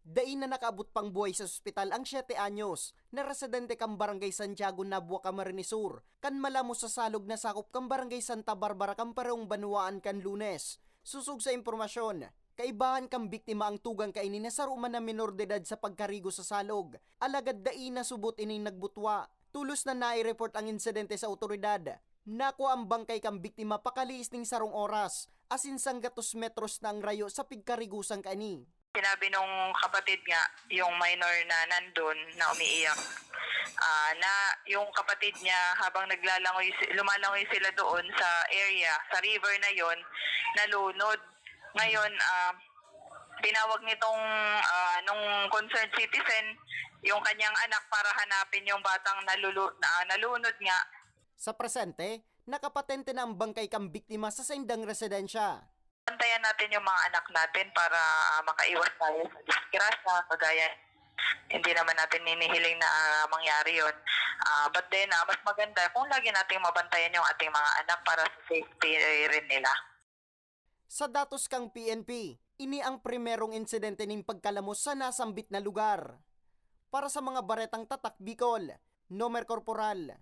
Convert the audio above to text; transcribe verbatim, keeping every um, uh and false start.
Dai na nakaabot pang buhay sa ospital ang siyete anyos na residente kan Barangay Santiago, Nabua, Camarines Sur, kan malamos sa salog na sakop kan Barangay Santa Barbara kan parehong banwaan kan Lunes. Sosog sa impormasyon, kaibahan kan biktima ang tugang kaini na saro man na menor de edad sa pagkarigo sa salog, alagad dai nasubot ining nagbutwa. Tolos na nai-report ang insidente sa awtoridad. Nakua ang bangkay kan biktima pakalihis ning sarong oras, asin sanggatos metros na ang rayo sa pigkarigosan kaini. Sinabi nung kapatid niya, yung minor na nandun na umiiyak, ah, na yung kapatid niya, habang naglalangoy si-, lumalangoy sila doon sa area, sa river na yon, nalunod. Ngayon, ah, tinawag nitong, ah, nung concerned citizen yung kanyang anak para hanapin yung batang nalulu-, na, nalunod nga. Sa presente, nakapatente na ang bangkay kan biktima sa saindang residensya. Bantayan natin yung mga anak natin para, ah, makaiwas tayo sa disgrasya, kagaya, hindi naman natin hinihiling na, ah, mangyari yon. Ah, but then, ah, mas maganda kung lagi nating mabantayan yung ating mga anak para sa safety rin nila. Sa datos kan P N P, ini ang primerong insidente nin pagkalamos sa nasambit na lugar. Para sa mga baretang Tatak Bicol, Nomer Corporal.